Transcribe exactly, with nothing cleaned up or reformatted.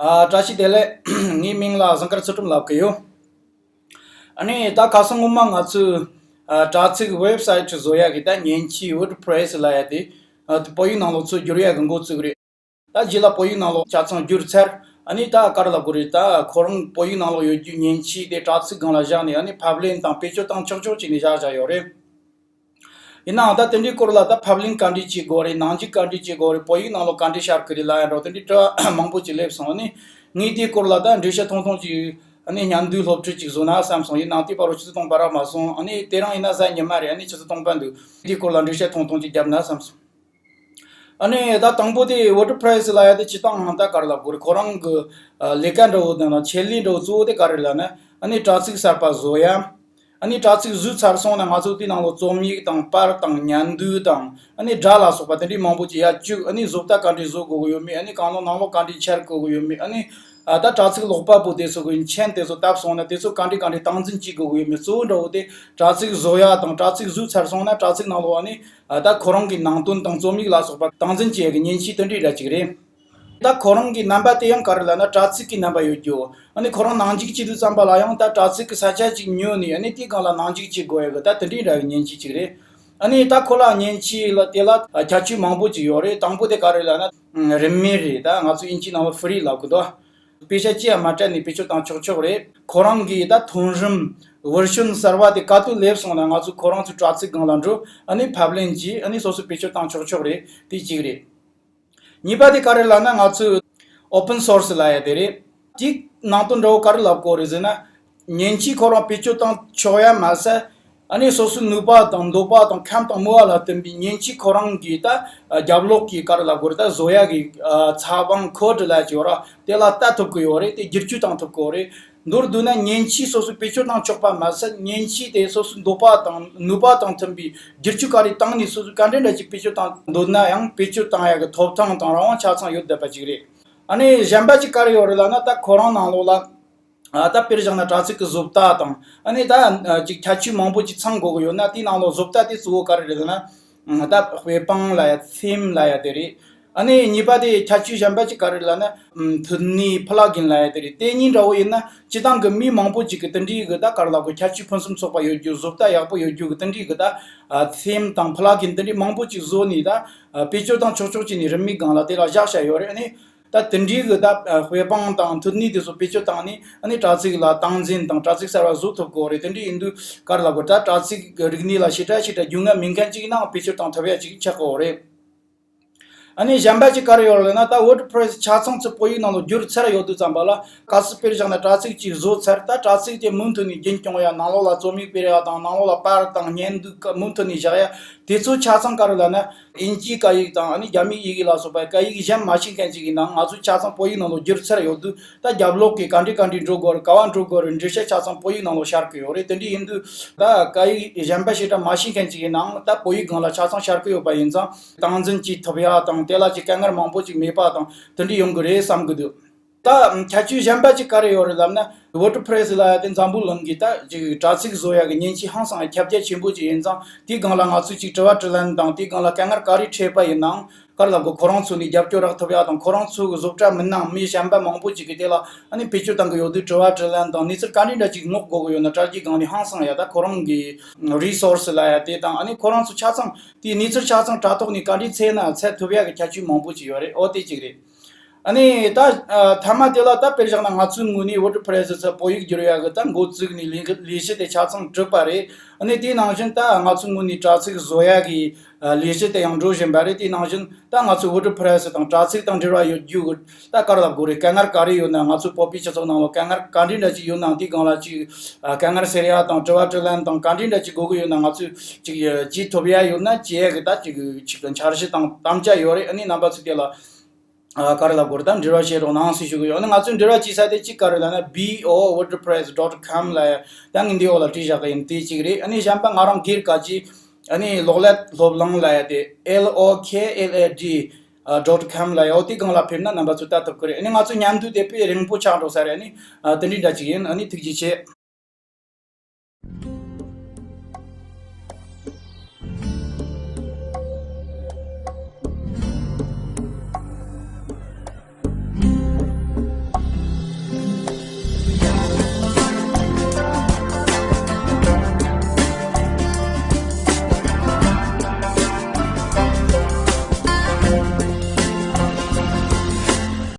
ཨ། བཀྲ་ཤིས་བདེ་ལེགས། ངའི་མིང་ལ་ཟངས་དཀར་ཚུལ་ཁྲིམས་ལབ་ཀྱི་ཡོད། ཨ་ནི་ད་ཁ་སང་སྔོན་མ་ང་ཚོས་ཨ་དྲ་ཚིགས་ཝེབ་སའིཊ་བཟོ་ཡག་གི་ད་མཉེན་ཆས་ཝོར་ཌི་པི་རེ་སི་ལབ་ཡག་དེ་ཨ་བོད་ཡིག་ནང་ལོགས་ཚུར་བསྒྱུར་ཡག་གི་འགོ་བཙུགས་རེད། ད་རྗེས་ལ་བོད་ཡིག་ནང་ལོགས་ཆ་ཚང་བསྒྱུར་ཚར། ཨ་ནི་ད་ག་རེ་ལབ་དགོས་རེད། ད་ཁོ་རང་བོད་ཡིག་ནང་ལོགས་ཡོད་རྒྱུ་མཉེན་ཆས་དེ་དྲ་ཚིགས་སྒང་ལ་བཞག་ནས་ཨ་ནི་ཕབ་ལེན་དང་བེད་སྤྱོད་བཏང་ཆོག་ཆོག་བྱས་ནས་བཞག་བཞག་ཡོད་རེད། ཡིན་ནའང་ད་དེ་འདྲའི་སྐོར་ལ་ད་ཕབ་ལེན་ག་འདྲས་བྱེད་དགོས་རེད། ནང་འཇུག་ག་འདྲས་བྱེད་དགོས་རེད། བོད་ཡིག་ནང་ལོགས་ག་འདྲས་ཤར་གི་རེད་ལབ་ཡག་འདྲ་བོ་དེ་འདྲའི་དྲི་བ་མང་པོ་ཅིག་སླེབས་སོང་། ཨ་ནི་ངས་དེའི་སྐོར་ལ་ད་འགྲེལ་བཤད་ཐུང་ཐུང་ཅིག་ཨ་ནི་སྙན་ཐོའི་སློབ་ཁྲིད་ཅིག་བཟོ་ན་བསམ་སོང་། ཡིན་ནའང་དེའི་བར་དུ་ཆུ་ཚོད་སྟོང་པ་རག་མ་སོང་། ཨ་ནི་དེ་རིང་ཡིན་ན་གཟའ་ཉི་མ་རེད། ཨ་ནི་ཆུ་ཚོད་སྟོང་པ་འདུག་དེའི་སྐོར་ལ་འགྲེལ་བཤད་ཐུང་ཐུང་ཅིག་བརྒྱབ་ན་བསམ་སོང་། ཨ་ནི་ད་དང་པོ་དེ་ཝོར་ཌི་པི་རེ་སི་ལབ་ཡག་དེ་སྤྱིར་བཏང་ད་ག་རེ་ལབ་དགོས་རེད། ཁོ་རང་གི་ཨ་ལས་ཀ་འདྲ་བོ་དང་ཆེད་ལས་འདྲ་བོ་གཙོ་བོ་དེ་ག་རེ་ལབ་ན། ཨ་ནི་དྲ་ཚིགས་གསར་པ་བཟོ་ཡག་ཨ་ནི་དྲ་ཚིགས་བཟོས་ཚར་སོང་ན་ང་ཚོ་དེའི་ནང་ལོགས་རྩོམ་ཡིག་དང་པར་དང་སྙན་ཐོ་དང་ཨ་ནི་སྒྲ་ལ་སོགས་པ་དེ་འདྲའི་མང་པོ་ཅིག་ཡར་བཅུག་ཨ་ནི་བཟོ་ལྟ་ག་འདྲས་བཟོ་དགོས་ཀྱི་ཡོད་མེད། ཨ་ནི་གང་ལོག་ནང་ལོགས་ག་འདྲས་འཆར་དགོས་ཀྱི་ཡོད་མེད། ཨ་ནི་ཨ་ད་དྲ་ཚིགས་ཀློག་པ་པོ་དེ་ཚོ་གི་མཆན་དེ་ཚོ་བཏབ་སོང་ན་དེ་ཚོ་ག་འདྲས་ག་འདྲས་སྟངས་འཛིན་བྱེད་དགོས་ཀྱི་ཡོད་མེད། གཙོ་བོ་འདྲ་བོ་དེ་དྲ་ཚིགས་བཟོ་ཡག་དང་དྲ་ཚིགས་བཟོས་ཚར་སོང་ན་དྲ་ཚིགས་ནང་ལོགས་ཨ་ནི་ཨ་ད་ཁོ་རང་གི་ནང་དོན་དང་རྩོམ་ཡིག་ལ་སོགས་པ་སྟངས་འཛིན་བྱེད་ཡག་གི་མཉེན་ཆས་དེ་འདྲའི་འདྲ་ཅིག་རེད། ད་ཁོ་རང་གི་རྣམ་པ་དེ་ཡང་ག་རེ་ལབ་ན་དྲ་ཚིགས་ཀྱི་རྣམ་པ་ཡོད་རྒྱུ། ཨ་ནི་ཁོ་རང་ནང་འཇུག་བྱེད་དུས་ཙམ་པ་ལ་ཡང་ད་དྲ་ཚིགས་ཀྱི་ས་ཆ་ཅིག་ཉོས་ནས་ཨ་ནི་དེའི་སྒང་ལ་ནང་འཇུག་བྱེད་དགོས་ཡག་གི་ད་དེ་འདྲའི་འདྲ་བའི་མཉེན་ཆས་ཅིག་རེད། ཨ་ནི་ད་ཁོ་ལ་མཉེན་ཆས་ལ་དེ་ལ་ཁྱད་ཆོས་མང་པོ་ཅིག་ཡོད་རེད། དང་པོ་དེ་ག་རེ་ལབ་ན་རིན་མེད་རེད། ད་ང་ཚོ་དབྱིན་ཇིའི་ནང་ལ་ཧྥི་རི་ལབ་གི་འདུག་དཔེ་ཆ་ཅི་ཡང་མ་སྤྲད་ནས་བེད་སྤྱོད་བཏང་ཆོག་ཆོག་རེད། ཁོ་རང་གི་ད་ཐོན་རིམ་བར་ཤོན་གསར་བ་དེ་ག་དུས་སླེབས་སོང་ན་ང་ཚོ་ཁོ་རང་ཚོའི་དྲ་ཚིགས་སྒང་ལ་འགྲོ་ཨ་ནི་ཕབ་ལེན་གྱིས་ཨ་ནི་སོ་སོས་བེད་སྤྱོད་བཏང་ཆོག་ཆོག་རེད། དེ་གཅིག་རེད། གཉིས་པ་དེ་ག་རེ་ལབ་ན་ང་ཚོས་ཨོ་པན་སོར་སི་ལབ་ཡག་དེ་རེད། དེའི་ནང་དོན་འདྲ་བོ་ག་རེ་ལབ་དགོས་རེད་ཟེར་ན། མཉེན་ཆས་ཁོ་རང་བེད་སྤྱོད་བཏང་ཆོག་ཡག་མ་ཟད། ཨ་ནི་སོ་སོའི་ནུས་པ་དང་འདོད་པ་དང་ཁམས་དང་མོས་པ་ལ་བསྟུན་པའི་མཉེན་ཆས་ཁོ་རང་གིས་ད་རྒྱབ་ལོགས་ཀྱི་ག་རེ་ལབ་དགོས་རེད། ད་བཟོ་ཡག་གི་ཨ་ཚབ་དབང་ཁོ་ཌི་ལབ་ཡག་ཅིག་ཡོད་ར། དེ་ལ་ལྟ་ཐུབ་ཀྱི་ཡོད་རེད། དེ་བསྒྱུར་བཅོས་བཏང་ཐུབ་ཀྱི་ཡོད་རེད། མདོར་བསྡུ་ན་མཉེན་ཆས་སོ་སོས་བེད་སྤྱོད་བཏང་ཆོག་པ་མ་ཟད་མཉེན་ཆས་དེ་སོ་སོའི་འདོད་པ་དང་ནུས་པ་དང་མཐུན་པའི་བསྒྱུར་བཅོས་ག་རེ་བཏང་ནས་སོ་སོས་ག་འདྲ་འདྲ་ཅིག་བེད་སྤྱོད་བཏང་འདོད་ན་ཡང་བེད་སྤྱོད་བཏང་ཡག་གི་ཐོབ་ཐང་དང་རང་དབང་ཆ་ཚང་ཡོད་བསྡད་པ་ཅིག་རེད། ཨ་ནི་གཞན་པ་ཅིག་ག་རེ་ཡོད་རེད་ལབ་ན་ད་ཁོ་རང་ནང་ལོགས་ལ་ཨ་ད་དཔེར་བཞག་ན་དྲ་ཚིགས་ཀྱི་བཟོ་ལྟ་དང་ཨ་ནི་ད་ཅིག་ཁྱད་ཆོས་མང་པོ་ཅིག་ཚང་དགོས་ཀྱི་ཡོད་ན་དེའི་ནང་ལོགས་བཟོ་ལྟ་དེ་གཙོ་བོ་ག་རེ་རེད་ལབ་ན་ད་དཔེ་དཔང་ལབ་ཡག་ཐིམ་ལབ་ཡག་དེ་རེད། ཨ་ནི་གཉིས་པ་དེ་ཁྱད་ཆོས་གཞན་པ་ཅིག་ག་རེ་ལབ་ན། ཨམ་མཐུད་སྣེ་ཕུ་ལག་གིན་ལབ་ཡག་དེ་རེད། དེ་གཉིས་འདྲ་བོ་ཡིན་ན་སྤྱིར་བཏང་གི་མི་མང་པོ་ཅིག་གི་དེ་འདྲའི་གི་ད་ག་རེ་ལབ་དགོས། ཁྱད་ཆོས་ཕུན་སུམ་ཚོགས་པ་ཡོད་རྒྱུ། བཟོ་ལྟ་ཡག་པོ་ཡོད་རྒྱུ་གི་དེ་འདྲའི་གི་ད་ཨ་ཐིམ་དང་ཕུ་ལག་གིན་དེ་འདྲའི་མང་པོ་ཅིག་བཟོས་ནས་ད་ཨ་བེད་སྤྱོད་བཏང་ཆོག་ཆོག་བྱས་ནས་རིན་མེད་སྒང་ལ་དེ་ལ་བཞག་བཞག་ཡོད་རེད། ཨ་ནི་ད་དེ་འདྲའི་གི་ད་ཨ་དཔེ་དཔང་དང་མཐུད་སྣེ་དེ་ཚོ་བེད་སྤྱོད་བཏང་ནས་ཨ་ནི་དྲ་ཚིགས་ལ་སྟངས་འཛིན་དང་དྲ་ཚིགས་གསར་བ་བཟོ་ཐུབ་དགོས་རེད། དེ་འདྲའི་ཡིན་དུས་ག་རེ་ལབ་དགོས། ད་དྲ་ཚིགས་ཀྱི་རིག་གནས་ལ་ཞེ་དྲག་ཞེ་དྲག་རྒྱུས་མངའ་མེད་མཁན་ཅིག་ཡིན་ནའང་བེད་སྤྱོད་བཏང་ཐུབ་ཡག་ཅིག་ཆགས་དགོས་རེད། ཨ་ནི་གཞན་པ་ཅིག་ག་རེ་ཡོད་ལབ་ན་ད་ཝོར་ཌི་པི་རེ་སི་ཆ་ཚང་ཚུར་བོད་ཡིག་ནང་ལ་བསྒྱུར་ཚར་ཡོད་དུས་ཙམ་པ་ལ་གལ་སྲིད་དཔེར་བཞག་ན་དྲ་ཚིགས་ཅིག་བཟོ་ཚར། ད་དྲ་ཚིགས་དེ་མུ་མཐུད་ནས་རྒྱུན་སྐྱོང་ཡ། ནང་ལོགས་ལ་རྩོམ་ཡིག་སྤེལ་ཡ་དང་ནང་ལོགས་ལ་པར་དང་བརྙན་ཐུང་མུ་མཐུད་ནས་བཞག་ཡ་དེ་ཚོ་ཆ་ཚང་ག་རེ་ལབ་ན་དབྱིན་ཇིའི་སྐད་ཡིག་དང་ཨ་ནི་རྒྱ་མིའི་ཡི་གེ་ལ་སོགས་པ་སྐད་ཡིག་གཞན་མ་ཤེས་མཁན་ཅིག་ཡིན་ནའང་ང་ཚོས་ཆ་ཚང་བོད་ཡིག་ནང་ལ་བསྒྱུར་ཚར་ཡོད་དུས་ད་རྒྱབ་ལོགས་ཀྱི་ག་འདྲས་ག་འདྲས་འགྲོ་དགོས་རེད། ག་བ་འགྲོ་དགོས་རེད། འགྲེལ་བཤད་ཆ་ཚང་བོད་ཡིག་ནང་ལ་ཤར་གི་ཡོད་རེད། དེ་འདྲས་ཡིན་དུས་ད་སྐད་ཡིག་གཞན་པ་ཞེ་དྲག་མ་ཤེས་མཁན་ཅིག་ཡིན་ནའང་ད་བོད་ཡིག་སྒང་ལ་ཆ་ཚང་ཤར་གི་ཡོད་པ་ཡིན་ཙང་། སྟངས་འཛིན་བྱེད་ཐུབ་ཡ་དང་དེ་ལ་ཅིག་དཀའ་ངལ་མང་པོ་ཅིག་མེད་པ་དང་དེ་འདྲ་ཡོང་གི་རེད་བསམ་གི་འདུག་ད་ཁྱད་ཆོས་གཞན་པ་ཅིག་ག་རེ་ཡོད་རེད་ལབ་ན། ཝོར་ཌི་པི་རེ་སི་ལབ་ཡ་དེ་འཛམ་བུ་གླིང་གི་ད་ཅིག་དྲ་ཚིགས་བཟོ་ཡ་གི་མཉེན་ཆས་ཧང་སང་ཡ་ཁྱབ་རྒྱ་ཆེན་པོ་ཅིག་ཡིན་ཙང་དེའི་སྒང་ལ་ང་ཚོས་ཅིག་དྲི་བ་དྲིས་ལན་དང་དེའི་སྒང་ལ་དཀའ་ངལ་ག་རེ་འཕྲད་པ་ཡིན་ནའང་ག་རེ་ལབ་དགོས། ཁོ་རང་ཚོ་ནས་རྒྱབ་སྐྱོར་རག་ཐུབ་ཡ་དང་ཁོ་རང་ཚོ་གི་བཟོ་གྲྭ་མི་སྣ་མི་གཞན་པ་མང་པོ་ཅིག་གི་དེ་ལ་ཨ་ནི་བེད་སྤྱོད་གཏང་གི་ཡོད་དུས་དྲི་བ་དྲིས་ལན་དང་གནས་ཚུལ་ག་འདྲ་འདྲ་ཅིག་སྔོག་དགོས་གི་ཡོད་ན་དྲ་རྒྱའི་སྒང་ནས་ཧང་སང་ཡ་ད་ཁོ་རང་གི་རི་སོར་སི་ལབ་ཡ་དེ་དང་ཨ་ནི་ཁོ་རང་ཚོ་ཆ་ཚང་དེའི་གནས་ཚུལ་ཆ་ཚང་དྲ་ཐོག་ནས་ག་འདྲས་འཚོལ་ན་འཚོལ་ཐུབ་ཡ་གི་ཁྱད་ཆོས་མང་པོ་ཅིག་ཡོད་རེད། ཨོ་དེ་གཅིག་རེད། ཨ་ནི་ད་ཨ་མཐའ་མ་དེ་ལ་ད་དཔེར་བཞག་ན་ང་ཚོའི་ངོས་ནས་ཝོར་ཌི་པི་རེ་སི་ཚུར་བོད་ཡིག་བསྒྱུར་ཡག་གི་ད་འགོ་བཙུགས་ནས་ལས་ལས་གཞི་དེ་ཆ་ཚང་གྲུབ་པ་རེད། ཨ་ནི་དེའི་ནང་བཞིན་ད་ང་ཚོའི་ངོས་ནས་དྲ་ཚིགས་བཟོ་ཡག་གི་ཨ་ལས་གཞི་དེ་ཡང་འགྲོ་བཞིན་པ་རེད། དེའི་ནང་བཞིན་ད་ང་ཚོའི་ཝོར་ཌི་པི་རེ་སི་དང་དྲ་ཚིགས་དང་འབྲེལ་བ་ཡོད་རྒྱུ་གི་ད་ག་རེ་ལབ་དགོས་རེད། དཀའ་ངལ་ག་རེ་ཡོད་ན་ང་ཚོའི་བོད་པའི་སྤྱི་ཚོགས་ནང་ལ་དཀའ་ངལ་ག་འདྲ་འདྲ་ཅིག་ཡོད་ནའང་དེའི་སྒང་ལ་ཅིག་ཨ་དཀའ་ངལ་སེལ་ཡག་དང་དྲི་བ་དྲིས་ལན་དང་ག་འདྲ་འདྲ་ཅིག་དགོས་ཀྱི་ཡོད་ན་ང་ཚོས་ཅིག་བྱེད་ཐུབ་ཡག་ཡོད་ན་བྱེད་ཡག་གི་ད་ཅིག་ཅིག་འཆར་གཞི་དང་དམ་བཅའ་ཡོད་རེད། ཨ་ནི་རྣམ་པ་ཚོས་དེ་ལ། ཨ་ག་རེ་ལབ་དགོས་རེད། ད་འབྲེལ་བ་བྱེད་རོགས་གནང་ཟེར་ཞུ་གི་ཡོད། ཨ་ནི་ང་ཚོའི་འབྲེལ་བ་བྱེད་ས་དེ་གཅིག་ག་རེ་ལབ་ན་བྷི་ཨོ་ཝོར་ཌི་པི་རེ་སི་ཌོཊ་ཀོམ་ལབ་ཡ་ད་ངས་འདིའི་འོག་ལ་བྲིས་བཞག་གི་ཡིན། དེ་གཅིག་རེད། ཨ་ནི་གཞན་པ་ང་རང་སྒེར་ག་ཅིག་ཨ་ནི་གློག་ཀླད་སློབ་གླིང་ལབ་ཡ་དེ་ཨེལ་ཨོ་ཁེ་ཨེལ་ཨེ་ཌི་ཌོཊ་ཀོམ་ལབ་ཡ་འོ་དེ་སྒང་ལ་ཕེབས་ན་རྣམ་པ་ཚོས་ལྟ་ཐུབ་ཀྱི་རེད། ཨ་ནི་ང་ཚོའི་སྙན་ཐོ་དེ་དཔེ་རིང་པོ་ཆགས་འགྲོ་ས་རེད། ཨ་ནི་ཨ་དེ་འདྲའི་འདྲ་ཅིག་ཡིན། ཨ་ནི་ཐུགས་རྗེ་ཆེ།